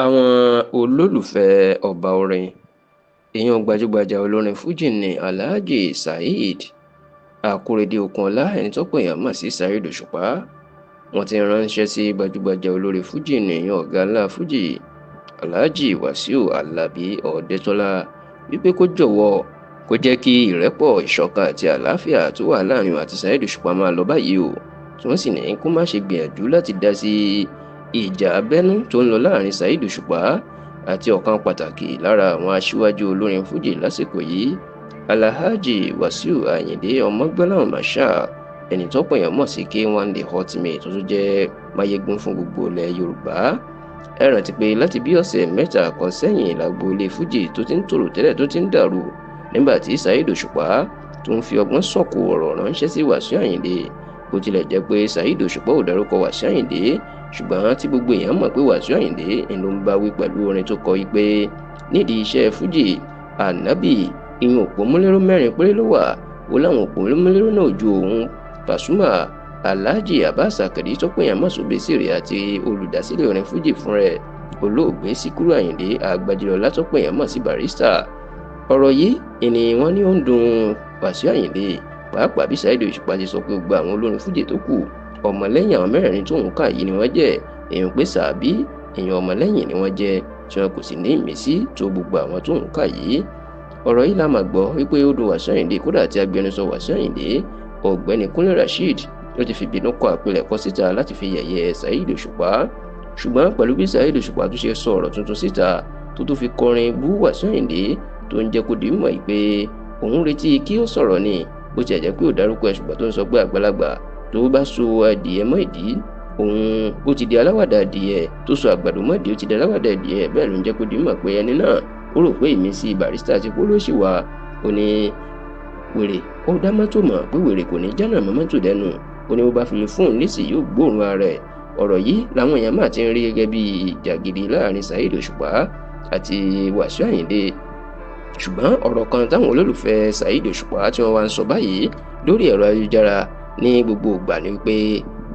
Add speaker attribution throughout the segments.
Speaker 1: Àwọn olólùfẹ́ ọba orin, èèyàn gbajúgbajà olórin fuji ní Alhaji Saheed Akorede Okunola, ẹni tọ́pọ̀ èèyàn mọ̀ sí Saheed Òṣùpá. Wọ́n ti ránṣẹ́ sí gbajúgbajà olórin fuji ní ọ̀gá ńlá fuji Alhaji Wasiu Alabi Ọ̀dẹ́tọ́lá wípé kó jọ̀wọ́ kó jẹ́ kí ìrẹ́pọ̀, ìṣọ̀kan àti àlàáfíà tó wà láàrin òun àti Saheed Òṣùpá máa lọ báyìí o, tí wọ́n sì ní kó má ṣe gbìyànjú láti dá sí ìjà abẹ́nú tó ń lọ láàrin Saheed Òṣùpá àti ọ̀kan pàtàkì lára àwọn aṣíwájú olórin fuji lásìkò yìí, Alhaji Wasiu Ayinde Ọmọgbọ́láhàn Marshal, ẹni tọ́pọ̀ èèyàn mọ̀ sí K1 The Ultimate, tó tún jẹ́ máyégún fún gbogbo ilẹ̀ Yorùbá. Ẹ rántí pé láti bí ọ̀sẹ̀ 3 kan sẹ́yìn lágboolé fuji tó ti ń tòrò tẹ́lẹ̀ tó ti ń dàrú nígbà tí Saheed Òṣùpá tó ń fi ọgbọ́n sọ̀kò ọ̀rọ̀ ránṣẹ́ sí Wasiu Ayinde. Bó tilẹ̀ jẹ́ pé Saheed Òṣùpá ò dárúkọ Wasiu Ayinde, ṣùgbọ́n tí gbogbo èèyàn mọ̀ pé Wasiu Ayinde ló ń bá wí pẹ̀lú orin tó kọ yìí pé nídìí iṣẹ́ fuji ànábì ìyẹn òpómúléró 4 péré ló wà, ó láwọn òpómúléró náà ju òun, Pasuma, Alhaji Abbas Akande tó pè yàn mọ̀ Obesere àti olùdásílẹ̀ orin fuji fún rẹ̀ olóògbé Síkírù Àyìndé Àgbàjilọ́lá tó pè yàn mọ̀ sí Barrister. Ọ̀rọ̀ yìí ni wọ́n ní ó ń dùn Wasiu Ayinde, pàápàá bí Saheed Òṣùpá ti sọ pé gbogbo àwọn olórin fuji tó kù ọmọlẹ́yìn àwọn mẹ́rẹ̀ẹ̀rin tóun kà yìí ni wọ́n jẹ́, èèyàn pé sàbí èèyàn ọmọlẹ́yìn ni wọ́n jẹ́ tí wọn kò sì ní ìmísí tó gbogbo àwọn tóun kà yìí. Ọ̀rọ̀ yìí la máa gbọ́ wípé ó dùn Wasiu Ayinde, kódà tí agbẹnusọ Wasiu Ayinde ọ̀gbẹ́ni Kúnlé Rasheed ló ti fi bínú kọ àpilẹ̀kọ síta láti fi yẹ̀yẹ́ Saheed Òṣùpá. Ṣùgbọ́n pẹ̀lú bí Saheed Òṣùpá tó ṣe sọ ọ̀rọ̀ tuntun síta tó tún fi kọrin bú Wasiu Ayinde tó ń jẹ́ kó di mọ̀ pé òun retí kí ó sọ̀rọ̀ ni, bó tiẹ̀ jẹ́ pé ò dárúkọ ẹ̀, ṣùgbọ́n tó ń sọ pé àgbàlagbà tó bá so adìẹ mọ́ ìdí òun ó ti di aláwàdà adìẹ, tó so àgbàdo mọ́ ìdí ó ti di aláwàdà adìẹ. Bẹ́ẹ̀ ló ń jẹ́ kó di mọ̀ pé ẹni náà ó rò pé ìmísí Barrister ti kú ló sì wà. Ó ní wèrè ó dá mọ́tò mọ̀ pé wèrè kò ní jánà mọ́ mọ́tò dẹnu, ó ní bó bá fi lè fóun nísì yóò gbóòórùn ara ẹ̀. Ọ̀rọ̀ yìí làwọn èèyàn máa ti ń rí gẹ́gẹ́ bí ìjà gidi láàrin Saheed Òṣùpá àti Wasiu Ayinde. Ṣùgbọ́n ọ̀rọ̀ kan táwọn olólùfẹ́ Saheed Òṣùpá tí wọ́n wá ń sọ báyìí lórí ẹ̀rọ ayélujára ní gbogbo ìgbà ni pé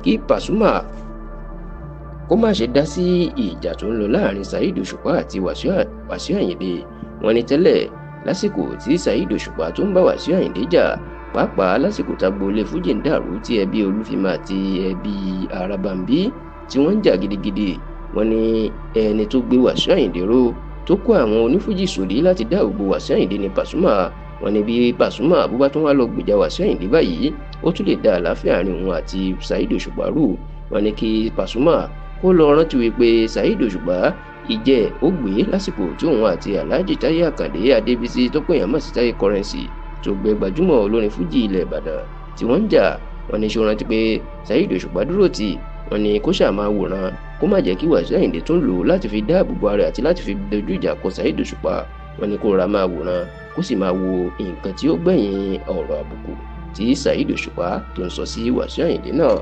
Speaker 1: kí Pasuma kó má ṣe dá sí ìjà tó ń lọ láàrin Saheed Òṣùpá àti Wasiu Ayinde. Wọ́n ní tẹ́lẹ̀ lásìkò tí Saheed Òṣùpá tó ń bá Wasiu Ayinde jà, pàápàá lásìkò tágboolé fuji ń dàrú tí ẹbí Olúfìmọ àti ẹbí Arabambi tí wọ́n ń jà gidigidi, wọ́n ní ẹni tó gbé Wasiu Ayinde ró tó kó àwọn onífújì sòdí láti dáàbò bo Wasiu Ayinde ní Pasuma. Wọ́n ní bí Pasuma bó bá tún wá lọ gbèjà Wasiu Ayinde báyìí, ó tún lè dá àlàáfíà àárín òun àti Saheed Òṣùpá rú. Wọ́n ní kí Pasuma kó lọ rántí wípé Saheed Òṣùpá ìjẹ́ ó gbé lásìkò tí òun àti Alhaji Táyé Àkàndé Adébísí tó pè yàn mọ̀ sí Táyé Currency tó gbé gbajúmọ̀ olórin fuji ilẹ̀ Ìbàdàn tí wọ́n ń jà. Wọ́n ní ṣó rántí pé Saheed Òṣùpá dúró tì, wọ́n ní kó ṣáà máa wòran kó má jẹ́ kí Wasiu Ayinde tún lò ó láti fi dáàbò bo ara àti láti fi dojú ìjà kọ Saheed Òṣùpá. Wọ́n ní kó ra máa wòran kó sì máa wo nǹkan tí ó gbẹ̀yìn ọ̀rọ̀ àbùkù tí Saheed Òṣùpá tó ń sọ sí Wasiu Ayinde náà.